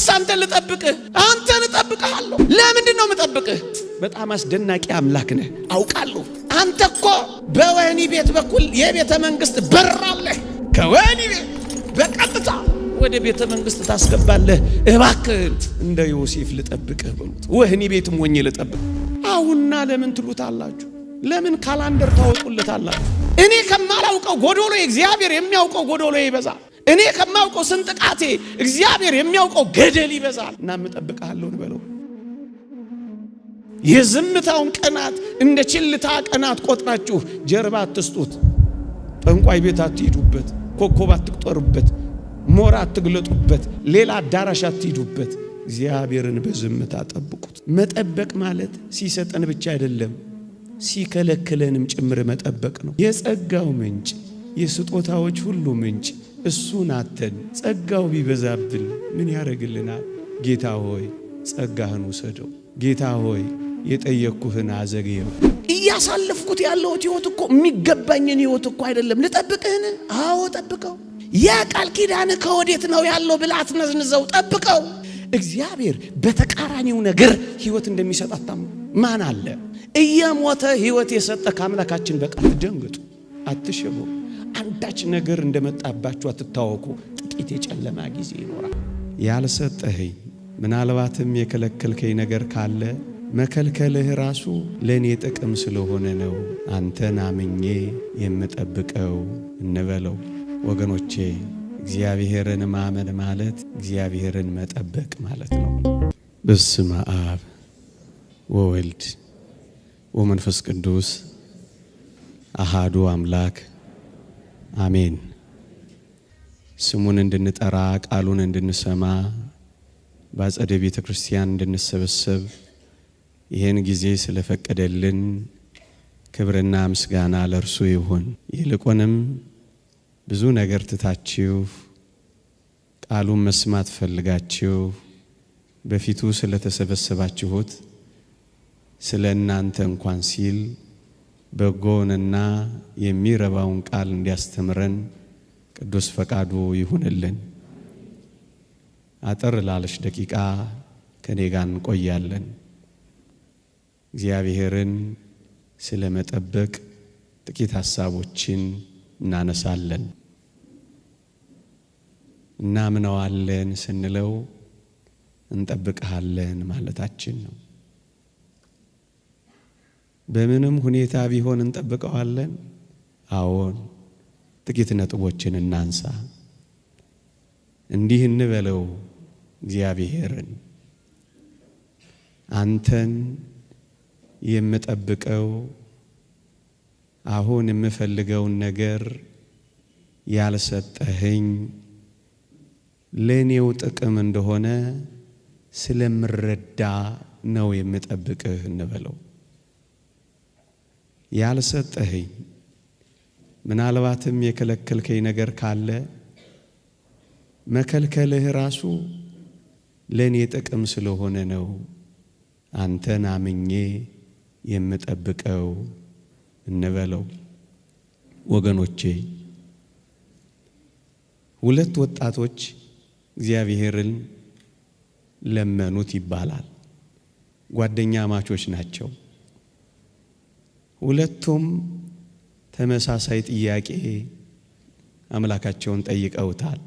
ወይስ አንተን ልጠብቅህ? አንተን እጠብቅሃለሁ። ለምንድን ነው የምጠብቅህ? በጣም አስደናቂ አምላክ ነህ አውቃለሁ። አንተ እኮ በወህኒ ቤት በኩል የቤተ መንግስት በር አለህ። ከወህኒ ቤት በቀጥታ ወደ ቤተ መንግስት ታስገባለህ። እባክህን እንደ ዮሴፍ ልጠብቅህ በሉት። ወህኒ ቤትም ሆኜ ልጠብቅህ። አሁንና ለምን ትሉታላችሁ? ለምን calendar ታወጡለታላችሁ? እኔ ከማላውቀው ጎዶሎ እግዚአብሔር የሚያውቀው ጎዶሎ ይበዛል። እኔ ከማውቀው ስንጥቃቴ እግዚአብሔር የሚያውቀው ገደል ይበዛል። እና እጠብቅሃለሁ እንበለው። የዝምታውን ቀናት እንደ ችልታ ቀናት ቆጥራችሁ ጀርባ አትስጡት። ጠንቋይ ቤት አትሂዱበት፣ ኮከብ አትቁጠሩበት፣ ሞራ አትግለጡበት፣ ሌላ አዳራሽ አትሂዱበት። እግዚአብሔርን በዝምታ ጠብቁት። መጠበቅ ማለት ሲሰጠን ብቻ አይደለም፣ ሲከለክለንም ጭምር መጠበቅ ነው። የጸጋው ምንጭ የስጦታዎች ሁሉ ምንጭ እሱን አተን ጸጋው ቢበዛብን ምን ያደርግልናል? ጌታ ሆይ ጸጋህን ውሰደው። ጌታ ሆይ የጠየቅኩህን አዘግየው። እያሳለፍኩት ያለሁት ህይወት እኮ የሚገባኝን ህይወት እኮ አይደለም። ልጠብቅህን? አዎ ጠብቀው። ያ ቃል ኪዳን ከወዴት ነው ያለው ብለህ አትነዝንዘው፣ ጠብቀው። እግዚአብሔር በተቃራኒው ነገር ህይወት እንደሚሰጥ አታምኑ። ማን አለ እየሞተ ህይወት የሰጠ ከአምላካችን በቀር? አትደንግጡ፣ አትሸበሩ። አንዳች ነገር እንደመጣባችሁ አትታወቁ። ጥቂት የጨለማ ጊዜ ይኖራል። ያልሰጠኸኝ ምናልባትም የከለከልከኝ ነገር ካለ መከልከልህ ራሱ ለእኔ ጥቅም ስለሆነ ነው አንተን አምኜ የምጠብቀው እንበለው። ወገኖቼ እግዚአብሔርን ማመን ማለት እግዚአብሔርን መጠበቅ ማለት ነው። በስመ አብ ወወልድ ወመንፈስ ቅዱስ አሃዱ አምላክ አሜን። ስሙን እንድንጠራ ቃሉን እንድንሰማ በአጸደ ቤተ ክርስቲያን እንድንሰበሰብ ይህን ጊዜ ስለፈቀደልን ክብርና ምስጋና ለእርሱ ይሁን። ይልቁንም ብዙ ነገር ትታችሁ ቃሉን መስማት ፈልጋችሁ በፊቱ ስለተሰበሰባችሁት ስለ እናንተ እንኳን ሲል በጎውንና የሚረባውን ቃል እንዲያስተምረን ቅዱስ ፈቃዱ ይሁንልን። አጠር ላለች ደቂቃ ከኔ ጋር እንቆያለን። እግዚአብሔርን ስለ መጠበቅ ጥቂት ሀሳቦችን እናነሳለን። እናምነዋለን ስንለው እንጠብቅሃለን ማለታችን ነው። በምንም ሁኔታ ቢሆን እንጠብቀዋለን። አዎን፣ ጥቂት ነጥቦችን እናንሳ። እንዲህ እንበለው እግዚአብሔርን፣ አንተን የምጠብቀው አሁን የምፈልገውን ነገር ያልሰጠኸኝ ለእኔው ጥቅም እንደሆነ ስለምረዳ ነው የምጠብቅህ እንበለው። ያልሰጠኸኝ ምናልባትም የከለከልከኝ ነገር ካለ መከልከልህ ራሱ ለእኔ ጥቅም ስለሆነ ነው አንተን አምኜ የምጠብቀው እንበለው። ወገኖቼ ሁለት ወጣቶች እግዚአብሔርን ለመኑት ይባላል። ጓደኛማቾች ናቸው። ሁለቱም ተመሳሳይ ጥያቄ አምላካቸውን ጠይቀውታል።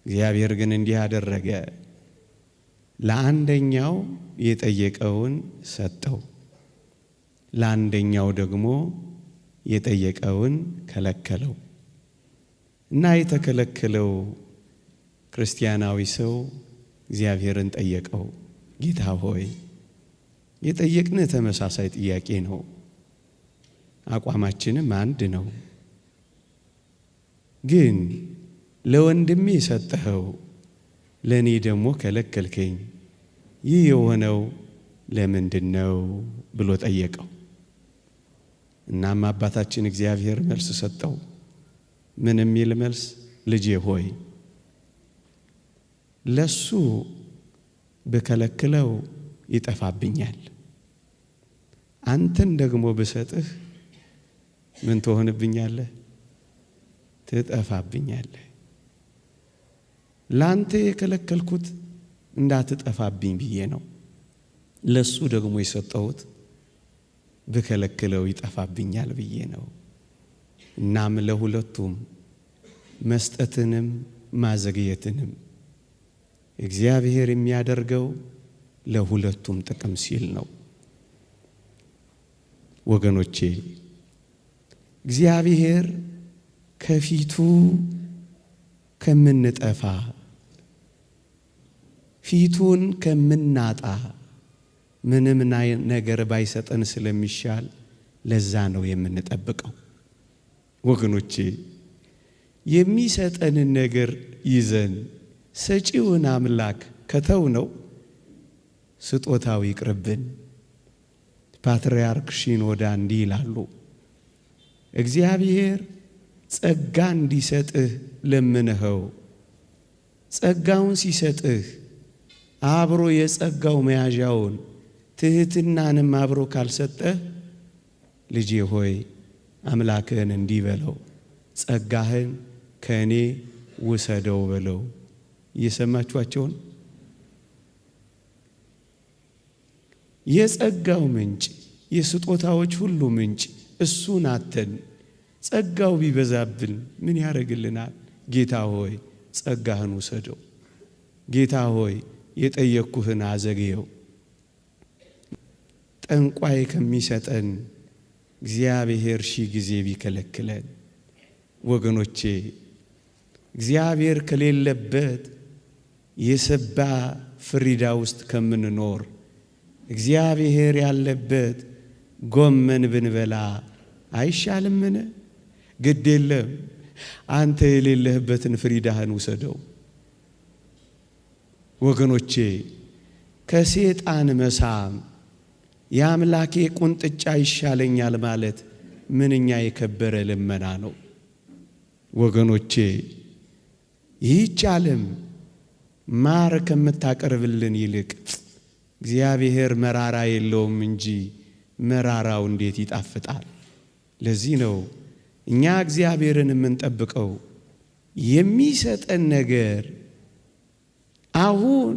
እግዚአብሔር ግን እንዲህ አደረገ። ለአንደኛው የጠየቀውን ሰጠው፣ ለአንደኛው ደግሞ የጠየቀውን ከለከለው። እና የተከለከለው ክርስቲያናዊ ሰው እግዚአብሔርን ጠየቀው። ጌታ ሆይ የጠየቅንህ ተመሳሳይ ጥያቄ ነው፣ አቋማችንም አንድ ነው። ግን ለወንድሜ የሰጠኸው ለእኔ ደግሞ ከለከልከኝ፣ ይህ የሆነው ለምንድን ነው ብሎ ጠየቀው። እናም አባታችን እግዚአብሔር መልስ ሰጠው። ምን የሚል መልስ? ልጄ ሆይ ለሱ ብከለክለው ይጠፋብኛል፣ አንተን ደግሞ ብሰጥህ ምን ትሆንብኛለህ? ትጠፋብኛለህ። ላንተ የከለከልኩት እንዳትጠፋብኝ ብዬ ነው፣ ለሱ ደግሞ የሰጠሁት ብከለክለው ይጠፋብኛል ብዬ ነው። እናም ለሁለቱም መስጠትንም ማዘግየትንም እግዚአብሔር የሚያደርገው ለሁለቱም ጥቅም ሲል ነው። ወገኖቼ እግዚአብሔር ከፊቱ ከምንጠፋ፣ ፊቱን ከምናጣ ምንም ነገር ባይሰጠን ስለሚሻል ለዛ ነው የምንጠብቀው። ወገኖቼ የሚሰጠንን ነገር ይዘን ሰጪውን አምላክ ከተውነው ስጦታው ይቅርብን። ፓትርያርክ ሺኖዳ እንዲህ ይላሉ፣ እግዚአብሔር ጸጋ እንዲሰጥህ ለምንኸው፣ ጸጋውን ሲሰጥህ አብሮ የጸጋው መያዣውን ትሕትናንም አብሮ ካልሰጠህ፣ ልጄ ሆይ አምላክህን እንዲህ በለው፣ ጸጋህን ከእኔ ውሰደው በለው። እየሰማችኋቸውን? የጸጋው ምንጭ፣ የስጦታዎች ሁሉ ምንጭ እሱን አተን ጸጋው ቢበዛብን ምን ያደርግልናል? ጌታ ሆይ ጸጋህን ውሰደው። ጌታ ሆይ የጠየቅኩህን አዘግየው። ጠንቋይ ከሚሰጠን እግዚአብሔር ሺህ ጊዜ ቢከለክለን፣ ወገኖቼ እግዚአብሔር ከሌለበት የሰባ ፍሪዳ ውስጥ ከምንኖር እግዚአብሔር ያለበት ጎመን ብንበላ አይሻልምን? ግድ የለም፣ አንተ የሌለህበትን ፍሪዳህን ውሰደው። ወገኖቼ ከሴጣን መሳም የአምላኬ ቁንጥጫ ይሻለኛል ማለት ምንኛ የከበረ ልመና ነው። ወገኖቼ ይህች ዓለም ማር ከምታቀርብልን ይልቅ እግዚአብሔር መራራ የለውም እንጂ መራራው እንዴት ይጣፍጣል። ለዚህ ነው እኛ እግዚአብሔርን የምንጠብቀው። የሚሰጠን ነገር አሁን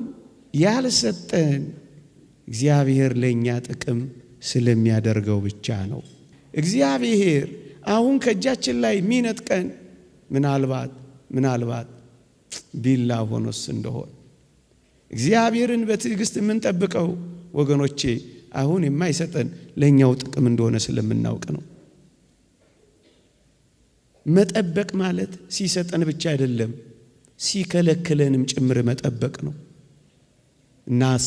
ያልሰጠን እግዚአብሔር ለእኛ ጥቅም ስለሚያደርገው ብቻ ነው። እግዚአብሔር አሁን ከእጃችን ላይ የሚነጥቀን ምናልባት ቢላ ሆኖስ እንደሆን፣ እግዚአብሔርን በትዕግስት የምንጠብቀው ወገኖቼ አሁን የማይሰጠን ለእኛው ጥቅም እንደሆነ ስለምናውቅ ነው። መጠበቅ ማለት ሲሰጠን ብቻ አይደለም፣ ሲከለክለንም ጭምር መጠበቅ ነው። እናስ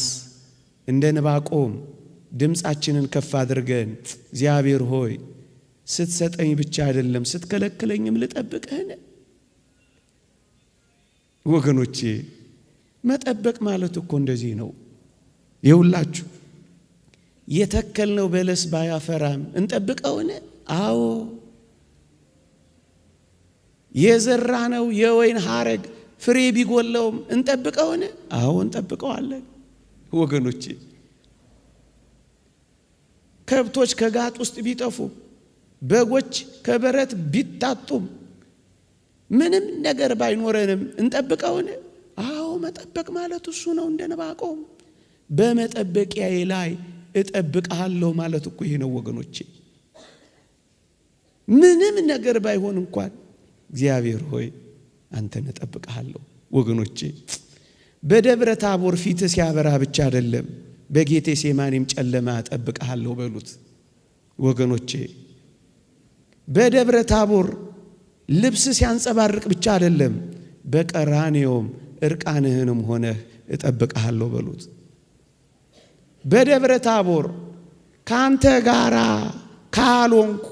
እንደ ዕንባቆም ድምፃችንን ከፍ አድርገን እግዚአብሔር ሆይ ስትሰጠኝ ብቻ አይደለም ስትከለክለኝም ልጠብቅህን? ወገኖቼ መጠበቅ ማለት እኮ እንደዚህ ነው። ይኸውላችሁ የተከልነው በለስ ባያፈራም እንጠብቀውን? አዎ። የዘራነው የወይን ሐረግ ፍሬ ቢጎለውም እንጠብቀውን? አዎ እንጠብቀዋለን። ወገኖቼ ከብቶች ከጋጥ ውስጥ ቢጠፉ፣ በጎች ከበረት ቢታጡም፣ ምንም ነገር ባይኖረንም እንጠብቀውን? አዎ መጠበቅ ማለት እሱ ነው። እንደ ዕንባቆም በመጠበቂያዬ ላይ እጠብቅሃለሁ ማለት እኮ ይሄ ነው ወገኖቼ። ምንም ነገር ባይሆን እንኳን እግዚአብሔር ሆይ አንተን እጠብቅሃለሁ። ወገኖቼ በደብረ ታቦር ፊት ሲያበራ ብቻ አይደለም፣ በጌቴ ሴማኒም ጨለማ እጠብቅሃለሁ በሉት። ወገኖቼ በደብረ ታቦር ልብስ ሲያንጸባርቅ ብቻ አይደለም፣ በቀራንዮም እርቃንህንም ሆነህ እጠብቅሃለሁ በሉት። በደብረ ታቦር ካንተ ጋራ ካልሆንኩ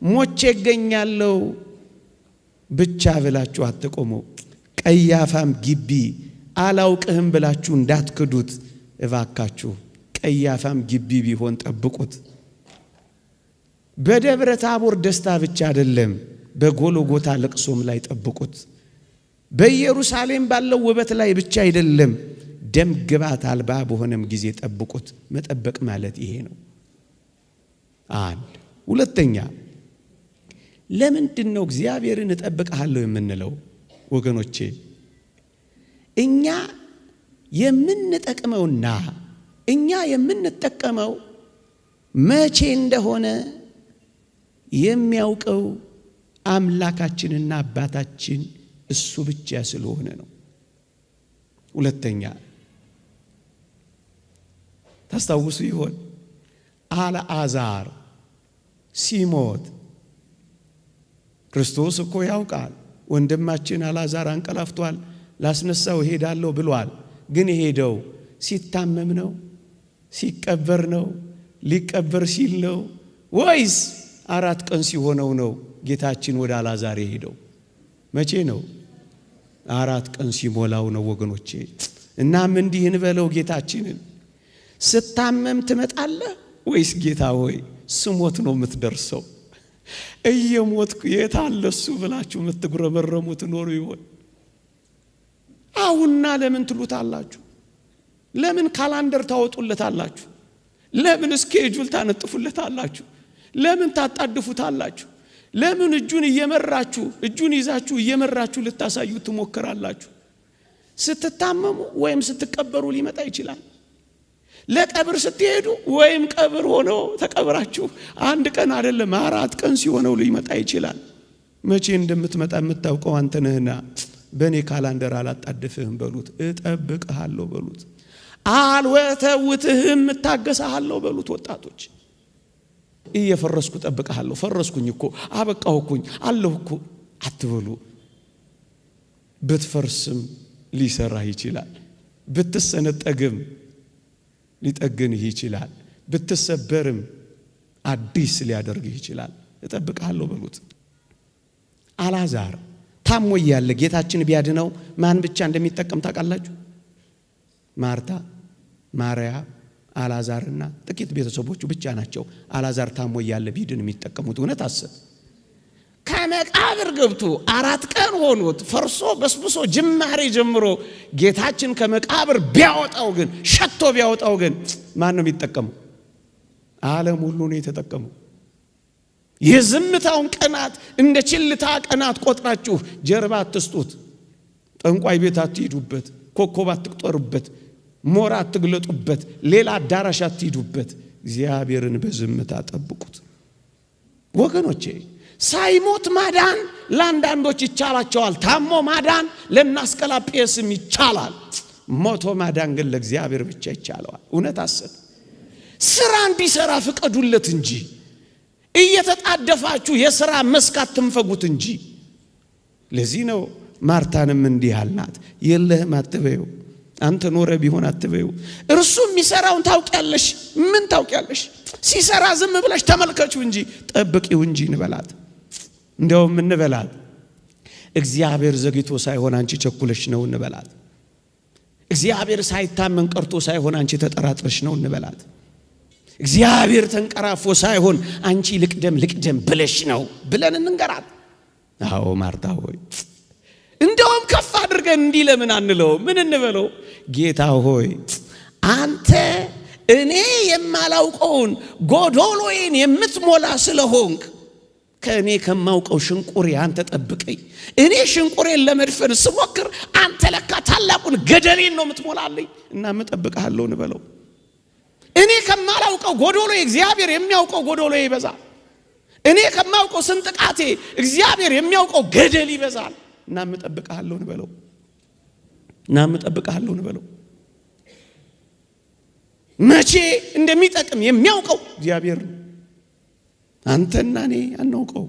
ሞቼ እገኛለሁ ብቻ ብላችሁ አትቆሙ። ቀያፋም ግቢ አላውቅህም ብላችሁ እንዳትክዱት እባካችሁ። ቀያፋም ግቢ ቢሆን ጠብቁት። በደብረ ታቦር ደስታ ብቻ አይደለም፣ በጎልጎታ ለቅሶም ላይ ጠብቁት። በኢየሩሳሌም ባለው ውበት ላይ ብቻ አይደለም፣ ደም ግባት አልባ በሆነም ጊዜ ጠብቁት። መጠበቅ ማለት ይሄ ነው። አንድ ሁለተኛ፣ ለምንድን ነው እግዚአብሔርን እጠብቅሃለሁ የምንለው? ወገኖቼ እኛ የምንጠቅመውና እኛ የምንጠቀመው መቼ እንደሆነ የሚያውቀው አምላካችንና አባታችን እሱ ብቻ ስለሆነ ነው። ሁለተኛ ታስታውሱ ይሆን? አልዓዛር ሲሞት ክርስቶስ እኮ ያውቃል። ወንድማችን አልዓዛር አንቀላፍቷል፣ ላስነሳው እሄዳለሁ ብሏል። ግን የሄደው ሲታመም ነው? ሲቀበር ነው? ሊቀበር ሲል ነው? ወይስ 4 ቀን ሲሆነው ነው ጌታችን ወደ አልዓዛር የሄደው? መቼ ነው? 4 ቀን ሲሞላው ነው ወገኖቼ። እናም እንዲህ እንበለው ጌታችንን፣ ስታመም ትመጣለህ ወይስ ጌታ ሆይ ስሞት ነው የምትደርሰው? እየሞትኩ የት አለ እሱ ብላችሁ የምትጉረመረሙ ትኖሩ ይሆን? አሁንና ለምን ትሉታላችሁ? ለምን calendar ታወጡለታላችሁ? ለምን schedule ታነጥፉለታላችሁ? ለምን ታጣድፉታላችሁ? ለምን እጁን እየመራችሁ እጁን ይዛችሁ እየመራችሁ ልታሳዩ ትሞክራላችሁ? ስትታመሙ ወይም ስትቀበሩ ሊመጣ ይችላል። ለቀብር ስትሄዱ ወይም ቀብር ሆኖ ተቀብራችሁ 1 ቀን አይደለም 4 ቀን ሲሆነው ሊመጣ ይችላል። መቼ እንደምትመጣ የምታውቀው አንተ ነህና በኔ ካላንደር አላጣድፍህም በሉት። እጠብቅሃለሁ በሉት። አልወተውትህም እታገስሃለሁ በሉት። ወጣቶች እየፈረስኩ እጠብቅሃለሁ፣ ፈረስኩኝ እኮ አበቃሁኩኝ አለሁ እኮ አትበሉ። ብትፈርስም ሊሰራህ ይችላል። ብትሰነጠግም ሊጠግንህ ይችላል። ብትሰበርም አዲስ ሊያደርግህ ይችላል። እጠብቅሃለሁ በሉት። አልዓዛር ታሞ እያለ ጌታችን ቢያድነው ማን ብቻ እንደሚጠቀም ታውቃላችሁ? ማርታ፣ ማርያ፣ አልዓዛርና ጥቂት ቤተሰቦቹ ብቻ ናቸው አልዓዛር ታሞ እያለ ቢድን የሚጠቀሙት። እውነት አስብ። ከመቃብር ገብቶ 4 ቀን ሆኖት ፈርሶ በስብሶ ጅማሬ ጀምሮ ጌታችን ከመቃብር ቢያወጣው ግን ሸቶ ቢያወጣው ግን ማን ነው የሚጠቀመው? ዓለም ሁሉ ነው የተጠቀመው። የዝምታውን ቀናት እንደ ችልታ ቀናት ቆጥራችሁ ጀርባ አትስጡት። ጠንቋይ ቤት አትሂዱበት፣ ኮከብ አትቁጠሩበት፣ ሞራ አትግለጡበት፣ ሌላ አዳራሽ አትሂዱበት። እግዚአብሔርን በዝምታ ጠብቁት ወገኖቼ። ሳይሞት ማዳን ለአንዳንዶች ይቻላቸዋል። ታሞ ማዳን ለናስቀላጴስም ይቻላል። ሞቶ ማዳን ግን ለእግዚአብሔር ብቻ ይቻለዋል። እውነት አስብ። ስራ እንዲሰራ ፍቀዱለት እንጂ እየተጣደፋችሁ የስራ መስክ አትንፈጉት እንጂ። ለዚህ ነው ማርታንም እንዲህ አልናት፣ የለህም አትበይው፣ አንተ ኖረ ቢሆን አትበይው። እርሱ የሚሰራውን ታውቂያለሽ። ምን ታውቂያለሽ? ሲሰራ ዝም ብለሽ ተመልከቹ እንጂ ጠብቂው እንጂ እንበላት። እንደውም እንበላት እግዚአብሔር ዘግይቶ ሳይሆን አንቺ ቸኩለሽ ነው እንበላት። እግዚአብሔር ሳይታመን ቀርቶ ሳይሆን አንቺ ተጠራጥረሽ ነው እንበላት። እግዚአብሔር ተንቀራፎ ሳይሆን አንቺ ልቅደም ልቅደም ብለሽ ነው ብለን እንንገራት። አዎ ማርታ ሆይ፣ እንደውም ከፍ አድርገን እንዲህ ለምን አንለው? ምን እንበለው? ጌታ ሆይ አንተ እኔ የማላውቀውን ጎዶሎዬን የምትሞላ ስለሆንክ ከእኔ ከማውቀው ሽንቁሬ አንተ ጠብቀኝ። እኔ ሽንቁሬን ለመድፈን ስሞክር አንተ ለካ ታላቁን ገደሌን ነው የምትሞላልኝ እና እጠብቅሃለሁ እንበለው። እኔ ከማላውቀው ጎዶሎ እግዚአብሔር የሚያውቀው ጎዶሎ ይበዛል። እኔ ከማውቀው ስንጥቃቴ እግዚአብሔር የሚያውቀው ገደል ይበዛል እና እጠብቅሃለሁ እንበለው። እና እጠብቅሃለሁ እንበለው። መቼ እንደሚጠቅም የሚያውቀው እግዚአብሔር ነው። አንተና እኔ አናውቀው።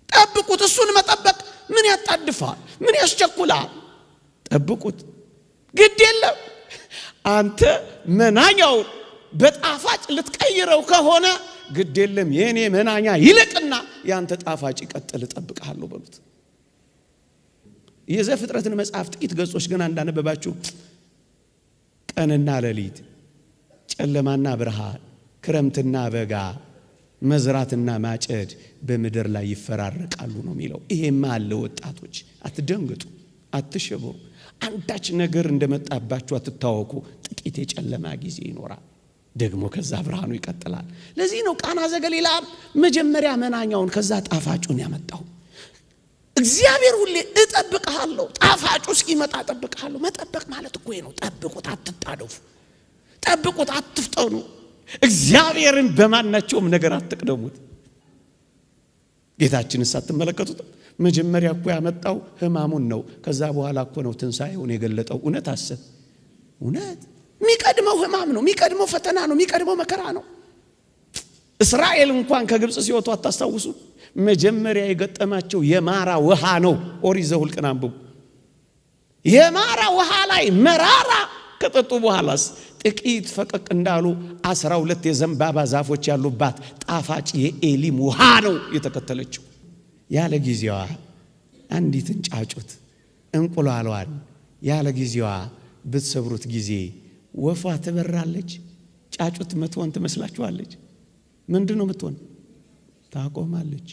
ጠብቁት። እሱን መጠበቅ ምን ያጣድፋል? ምን ያስቸኩላል? ጠብቁት። ግድ የለም አንተ መናኛውን በጣፋጭ ልትቀይረው ከሆነ ግድ የለም የኔ መናኛ ይልቅና ያንተ ጣፋጭ ይቀጥል፣ እጠብቅሃለሁ በሉት። የዘፍጥረትን መጽሐፍ ጥቂት ገጾች ገና እንዳነበባችሁ ቀንና ሌሊት፣ ጨለማና ብርሃን፣ ክረምትና በጋ፣ መዝራትና ማጨድ በምድር ላይ ይፈራረቃሉ ነው የሚለው። ይሄማ አለ ወጣቶች፣ አትደንግጡ፣ አትሸበሩ። አንዳች ነገር እንደመጣባችሁ አትታወኩ። ጥቂት የጨለማ ጊዜ ይኖራል፣ ደግሞ ከዛ ብርሃኑ ይቀጥላል። ለዚህ ነው ቃና ዘገሊላ መጀመሪያ መናኛውን ከዛ ጣፋጩን ያመጣው። እግዚአብሔር ሁሌ እጠብቅሃለሁ፣ ጣፋጩ እስኪመጣ እጠብቅሃለሁ። መጠበቅ ማለት እኮ ነው። ጠብቁት፣ አትጣደፉ። ጠብቁት፣ አትፍጠኑ። እግዚአብሔርን በማናቸውም ነገር አትቅደሙት። ጌታችንን ሳትመለከቱት መጀመሪያ እኮ ያመጣው ሕማሙን ነው። ከዛ በኋላ እኮ ነው ትንሣኤውን የገለጠው። እውነት አሰብ እውነት የሚቀድመው ሕማም ነው፣ የሚቀድመው ፈተና ነው፣ የሚቀድመው መከራ ነው። እስራኤል እንኳን ከግብፅ ሲወጡ አታስታውሱ? መጀመሪያ የገጠማቸው የማራ ውሃ ነው። ኦሪት ዘኍልቍን አንብቡ። የማራ ውሃ ላይ መራራ ከጠጡ በኋላስ ጥቂት ፈቀቅ እንዳሉ 12 የዘንባባ ዛፎች ያሉባት ጣፋጭ የኤሊም ውሃ ነው የተከተለችው። ያለ ጊዜዋ አንዲትን ጫጩት እንቁላሏን ያለ ጊዜዋ ብትሰብሩት ጊዜ ወፏ ትበራለች። ጫጩት ምትሆን ትመስላችኋለች? ምንድን ነው ምትሆን? ታቆማለች።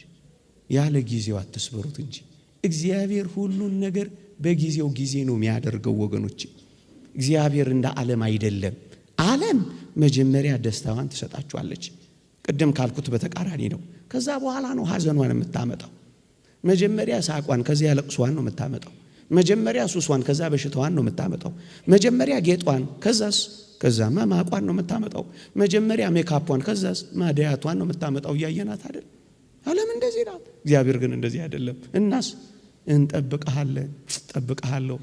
ያለ ጊዜው አትስበሩት እንጂ እግዚአብሔር ሁሉን ነገር በጊዜው ጊዜ ነው የሚያደርገው ወገኖች። እግዚአብሔር እንደ ዓለም አይደለም። ዓለም መጀመሪያ ደስታዋን ትሰጣችኋለች። ቅድም ካልኩት በተቃራኒ ነው። ከዛ በኋላ ነው ሐዘኗን የምታመጣው። መጀመሪያ ሳቋን፣ ከዚያ ለቅሷን ነው የምታመጣው። መጀመሪያ ሱሷን፣ ከዛ በሽታዋን ነው የምታመጣው። መጀመሪያ ጌጧን፣ ከዛስ ከዛማ ማቋን ነው የምታመጣው። መጀመሪያ ሜካፏን፣ ከዛስ ማዲያቷን ነው የምታመጣው። እያየናት አይደል? ዓለም እንደዚህ ናት። እግዚአብሔር ግን እንደዚህ አይደለም። እናስ እንጠብቅሃለን፣ ጠብቅሃለሁ።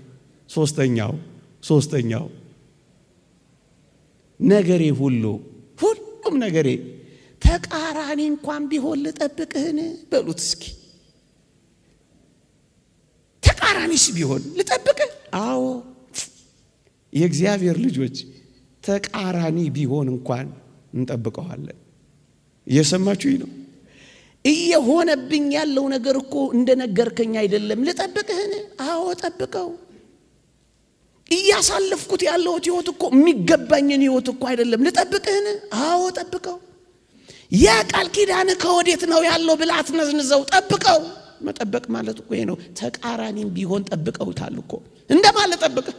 ሶስተኛው ነገሬ ሁሉ ሁሉም ነገሬ ተቃራኒ እንኳን ቢሆን ልጠብቅህን በሉት እስኪ። ተቃራኒስ ቢሆን ልጠብቅህ? አዎ የእግዚአብሔር ልጆች ተቃራኒ ቢሆን እንኳን እንጠብቀዋለን። እየሰማችሁኝ ነው? እየሆነብኝ ያለው ነገር እኮ እንደነገርከኝ አይደለም። ልጠብቅህን? አዎ ጠብቀው። እያሳለፍኩት ያለሁት ህይወት እኮ የሚገባኝን ህይወት እኮ አይደለም። ልጠብቅህን? አዎ ጠብቀው። ያ ቃል ኪዳን ከወዴት ነው ያለው ብለህ አትነዝንዘው፣ ጠብቀው። መጠበቅ ማለት እኮ ይሄ ነው። ተቃራኒም ቢሆን ጠብቀውታል እኮ። እንደማን ልጠብቅህ?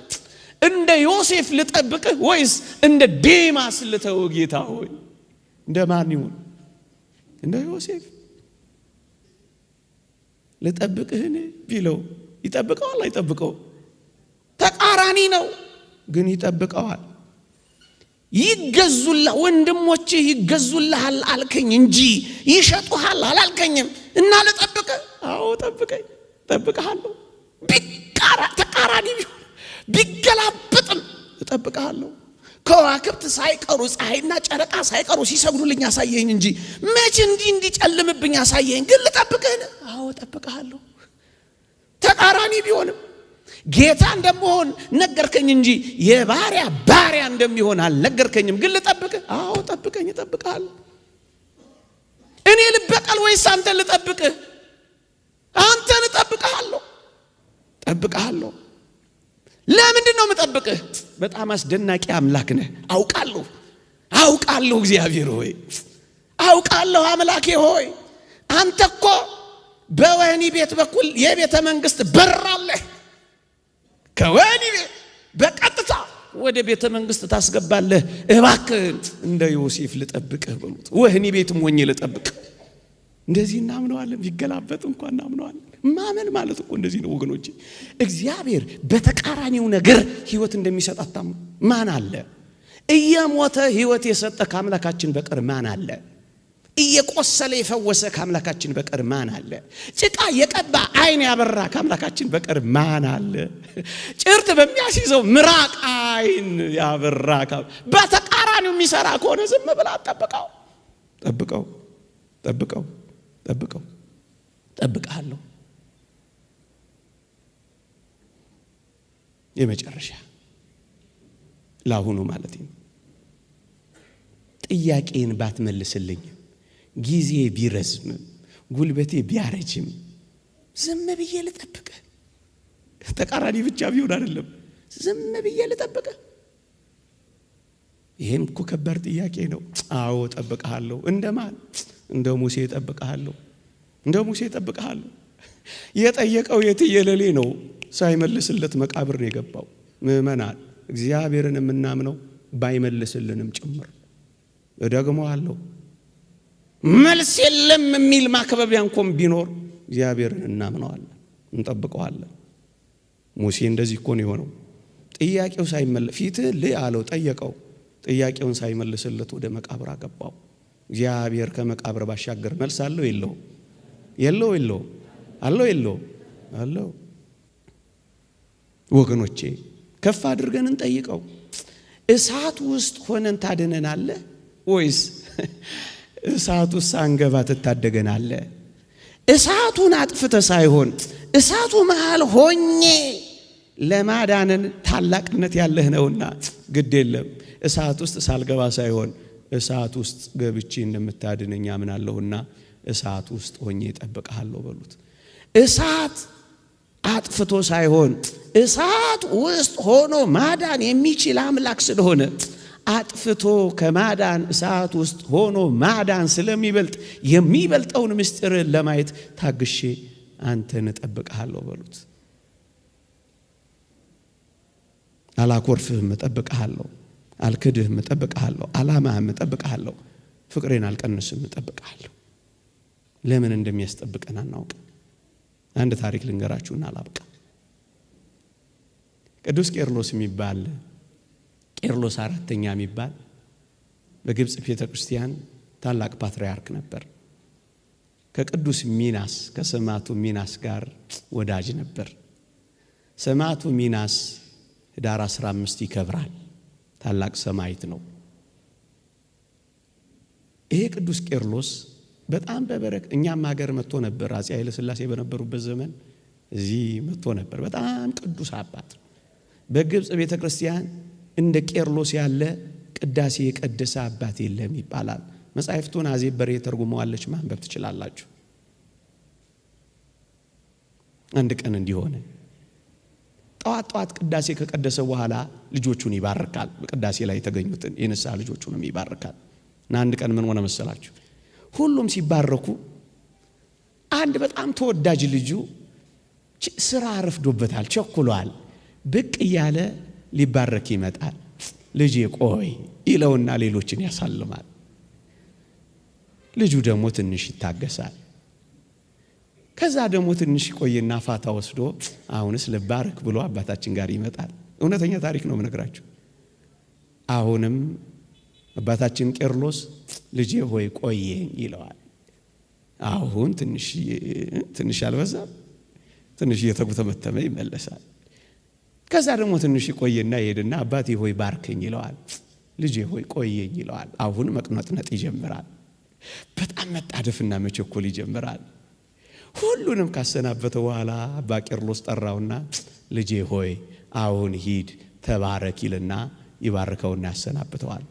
እንደ ዮሴፍ ልጠብቅህ ወይስ እንደ ዴማስ ልተው? ጌታ ሆይ እንደ ማን ይሁን? እንደ ዮሴፍ ልጠብቅህን ቢለው ይጠብቀዋል? አይጠብቀው? ተቃራኒ ነው ግን ይጠብቀዋል። ይገዙልህ ወንድሞችህ ይገዙልሃል አልከኝ እንጂ ይሸጡሃል አላልከኝም። እና ልጠብቅህ? አዎ ጠብቀኝ፣ እጠብቅሃለሁ። ተቃራኒ ቢሆን ቢገላበጥም እጠብቅሃለሁ። ከዋክብት ሳይቀሩ ፀሐይና ጨረቃ ሳይቀሩ ሲሰግዱልኝ አሳየኝ እንጂ መች እንዲህ እንዲጨልምብኝ አሳየኝ። ግን ልጠብቅህን? አዎ እጠብቅሃለሁ። ተቃራኒ ቢሆንም ጌታ እንደምሆን ነገርከኝ እንጂ የባሪያ ባሪያ እንደሚሆን አልነገርከኝም። ግን ልጠብቅህ? አዎ ጠብቀኝ፣ እጠብቅሃለሁ። እኔ ልበቀል ወይስ አንተን ልጠብቅህ? አንተን እጠብቅሃለሁ፣ እጠብቅሃለሁ። ለምንድን ነው የምጠብቅህ? በጣም አስደናቂ አምላክ ነህ። አውቃለሁ፣ አውቃለሁ እግዚአብሔር ሆይ አውቃለሁ፣ አምላኬ ሆይ አንተ እኮ በወህኒ ቤት በኩል የቤተ መንግስት በር አለህ። ከወህኒ ቤት በቀጥታ ወደ ቤተ መንግስት ታስገባለህ። እባክህን እንደ ዮሴፍ ልጠብቅህ በሉት። ወህኒ ቤትም ሆኜ ልጠብቅህ። እንደዚህ እናምነዋለን። ቢገላበጥ እንኳን እናምነዋለን። ማመን ማለት እኮ እንደዚህ ነው ወገኖቼ። እግዚአብሔር በተቃራኒው ነገር ህይወት እንደሚሰጥ አታምኑ? ማን አለ? እየሞተ ህይወት የሰጠ ከአምላካችን በቀር ማን አለ? እየቆሰለ የፈወሰ ከአምላካችን በቀር ማን አለ? ጭቃ የቀባ አይን ያበራ ከአምላካችን በቀር ማን አለ? ጭርት በሚያስይዘው ምራቅ አይን ያበራ በተቃራኒው የሚሰራ ከሆነ ዝም ብላ ጠብቀው፣ ጠብቀው፣ ጠብቀው፣ ጠብቀው፣ ጠብቅሃለሁ። የመጨረሻ ለአሁኑ ማለት ነው። ጥያቄን ባትመልስልኝም ጊዜ ቢረዝምም ጉልበቴ ቢያረጅም ዝም ብዬ ልጠብቅህ። ተቃራኒ ብቻ ቢሆን አይደለም፣ ዝም ብዬ ልጠብቅህ። ይሄም እኮ ከባድ ጥያቄ ነው። አዎ እጠብቅሃለሁ። እንደማን? እንደ ሙሴ እጠብቅሃለሁ። እንደ ሙሴ እጠብቅሃለሁ። የጠየቀው የትየለሌ ነው። ሳይመልስለት መቃብር ነው የገባው። ምእመናን፣ እግዚአብሔርን የምናምነው ባይመልስልንም ጭምር። እደግመዋለሁ፣ መልስ የለም የሚል ማክበቢያ እንኳን ቢኖር እግዚአብሔርን እናምነዋለን። እንጠብቀዋለን። ሙሴ እንደዚህ እኮ ነው የሆነው። ጥያቄው ሳይመለስ ፊትህ ልይ አለው፣ ጠየቀው። ጥያቄውን ሳይመልስለት ወደ መቃብር አገባው። እግዚአብሔር ከመቃብር ባሻገር መልስ አለው የለው? የለው የለው? አለው የለው? አለው። ወገኖቼ ከፍ አድርገን እንጠይቀው። እሳት ውስጥ ሆነን ታድነናለህ ወይስ እሳት ውስጥ ሳንገባ ትታደገናለህ? እሳቱን አጥፍተ ሳይሆን እሳቱ መሃል ሆኜ ለማዳንን ታላቅነት ያለህ ነውና ግድ የለም እሳት ውስጥ ሳልገባ ሳይሆን እሳት ውስጥ ገብቼ እንደምታድነኝ አምናለሁና እሳት ውስጥ ሆኜ እጠብቅሃለሁ በሉት። እሳት አጥፍቶ ሳይሆን እሳት ውስጥ ሆኖ ማዳን የሚችል አምላክ ስለሆነ አጥፍቶ ከማዳን እሳት ውስጥ ሆኖ ማዳን ስለሚበልጥ የሚበልጠውን ምስጢር ለማየት ታግሼ አንተን እጠብቅሃለሁ በሉት። አላኮርፍህም፣ እጠብቅሃለሁ። አልክድህም፣ እጠብቅሃለሁ። አላማህም፣ እጠብቅሃለሁ። ፍቅሬን አልቀንስም፣ እጠብቅሃለሁ። ለምን እንደሚያስጠብቀን አናውቅም። አንድ ታሪክ ልንገራችሁና አላብቃ። ቅዱስ ቄርሎስ የሚባል ቄርሎስ አራተኛ የሚባል በግብፅ ቤተ ክርስቲያን ታላቅ ፓትርያርክ ነበር። ከቅዱስ ሚናስ ከሰማዕቱ ሚናስ ጋር ወዳጅ ነበር። ሰማዕቱ ሚናስ ህዳር 15 ይከብራል። ታላቅ ሰማዕት ነው። ይሄ ቅዱስ ቄርሎስ በጣም በበረከት እኛም ሀገር መጥቶ ነበር። አፄ ኃይለ ሥላሴ በነበሩበት ዘመን እዚህ መጥቶ ነበር። በጣም ቅዱስ አባት ነው። በግብፅ ቤተ ክርስቲያን እንደ ቄርሎስ ያለ ቅዳሴ የቀደሰ አባት የለም ይባላል። መጻሕፍቱን አዜብ በርሄ ተርጉመዋለች፣ ማንበብ ትችላላችሁ። አንድ ቀን እንዲሆነ ጠዋት ጠዋት ቅዳሴ ከቀደሰ በኋላ ልጆቹን ይባርካል። በቅዳሴ ላይ የተገኙትን የንስሐ ልጆቹንም ይባርካል። እና አንድ ቀን ምን ሆነ መሰላችሁ? ሁሉም ሲባረኩ አንድ በጣም ተወዳጅ ልጁ ስራ አረፍዶበታል፣ ቸኩሏል። ብቅ እያለ ሊባረክ ይመጣል። ልጄ ቆይ ይለውና ሌሎችን ያሳልማል። ልጁ ደግሞ ትንሽ ይታገሳል። ከዛ ደግሞ ትንሽ ቆይና ፋታ ወስዶ አሁንስ ልባረክ ብሎ አባታችን ጋር ይመጣል። እውነተኛ ታሪክ ነው የምነግራችሁ። አሁንም አባታችን ቄርሎስ ልጄ ሆይ ቆየኝ ይለዋል። አሁን ትንሽ ትንሽ አልበዛም? ትንሽ እየተጉተመተመ ይመለሳል። ከዛ ደግሞ ትንሽ ቆይና ይሄድና አባቴ ሆይ ባርከኝ ይለዋል። ልጄ ሆይ ቆየኝ ይለዋል። አሁን መቅነጥነጥ ይጀምራል። በጣም መጣደፍና መቸኮል ይጀምራል። ሁሉንም ካሰናበተ በኋላ አባ ቄርሎስ ጠራውና ልጄ ሆይ አሁን ሂድ ተባረክ ይልና ይባርከውና ያሰናብተዋል።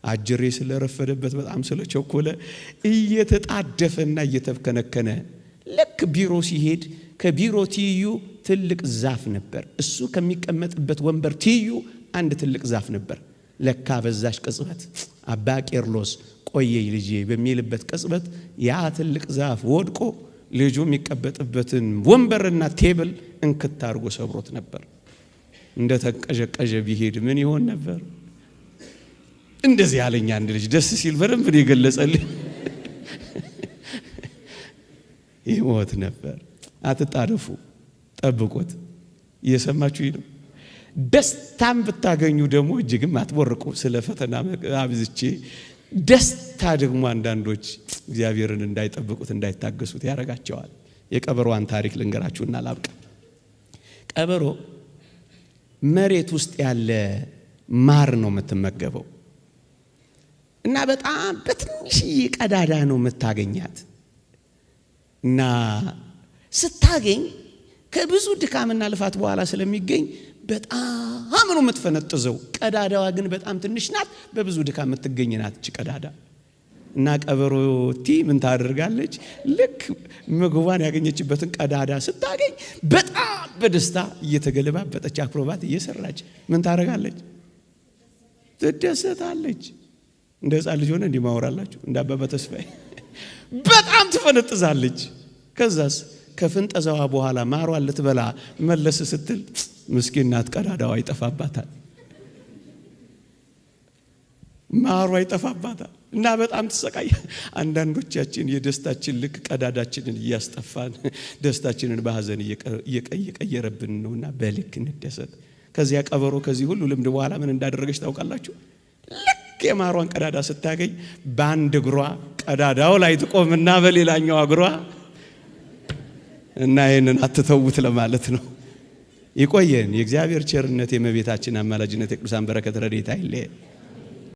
አጅሬ ስለረፈደበት በጣም ስለቸኮለ እየተጣደፈና እየተብከነከነ ልክ ቢሮ ሲሄድ ከቢሮ ትይዩ ትልቅ ዛፍ ነበር። እሱ ከሚቀመጥበት ወንበር ትይዩ አንድ ትልቅ ዛፍ ነበር። ለካ በዛች ቅጽበት አባ ቄርሎስ ቆየኝ ልጄ በሚልበት ቅጽበት ያ ትልቅ ዛፍ ወድቆ ልጁ የሚቀበጥበትን ወንበርና table እንክት አድርጎ ሰብሮት ነበር። እንደ ተንቀዠቀዠ ቢሄድ ምን ይሆን ነበር? እንደዚህ ያለኝ አንድ ልጅ ደስ ሲል በደንብ ነው የገለጸልኝ። ይሞት ነበር። አትጣደፉ፣ ጠብቁት። እየሰማችሁ ነው። ደስታም ብታገኙ ደግሞ እጅግም አትቦርቁ። ስለ ፈተና አብዝቼ ደስታ ደግሞ አንዳንዶች እግዚአብሔርን እንዳይጠብቁት እንዳይታገሱት ያደርጋቸዋል። የቀበሮዋን ታሪክ ልንገራችሁና ላብቃ። ቀበሮ መሬት ውስጥ ያለ ማር ነው የምትመገበው እና በጣም በትንሽዬ ቀዳዳ ነው የምታገኛት እና ስታገኝ ከብዙ ድካምና ልፋት በኋላ ስለሚገኝ በጣም ነው የምትፈነጥዘው። ቀዳዳዋ ግን በጣም ትንሽ ናት። በብዙ ድካም የምትገኝ ናት እቺ ቀዳዳ። እና ቀበሮቲ ምን ታደርጋለች? ልክ ምግቧን ያገኘችበትን ቀዳዳ ስታገኝ በጣም በደስታ እየተገለባበጠች አክሮባት እየሰራች ምን ታደርጋለች? ትደሰታለች። እንደ ሕፃን ልጅ ሆነ እንዲህ ማወራላችሁ እንደ አበበ ተስፋዬ በጣም ትፈነጥዛለች። ከዛስ ከፍንጠዛዋ በኋላ ማሯን ልትበላ መለስ ስትል ምስኪን ናት፣ ቀዳዳዋ ይጠፋባታል። ማሯ ይጠፋባታል። እና በጣም ትሰቃይ። አንዳንዶቻችን የደስታችን ልክ ቀዳዳችንን እያስጠፋን ደስታችንን በሐዘን እየቀየረብን ነውና በልክ እንደሰት። ከዚያ ቀበሮ ከዚህ ሁሉ ልምድ በኋላ ምን እንዳደረገች ታውቃላችሁ? ልክ የማሯን ቀዳዳ ስታገኝ በአንድ እግሯ ቀዳዳው ላይ ትቆምና በሌላኛው እግሯ እና ይህንን አትተውት ለማለት ነው። ይቆየን። የእግዚአብሔር ቸርነት፣ የእመቤታችን አማላጅነት፣ የቅዱሳን በረከት ረድኤት አይለየን።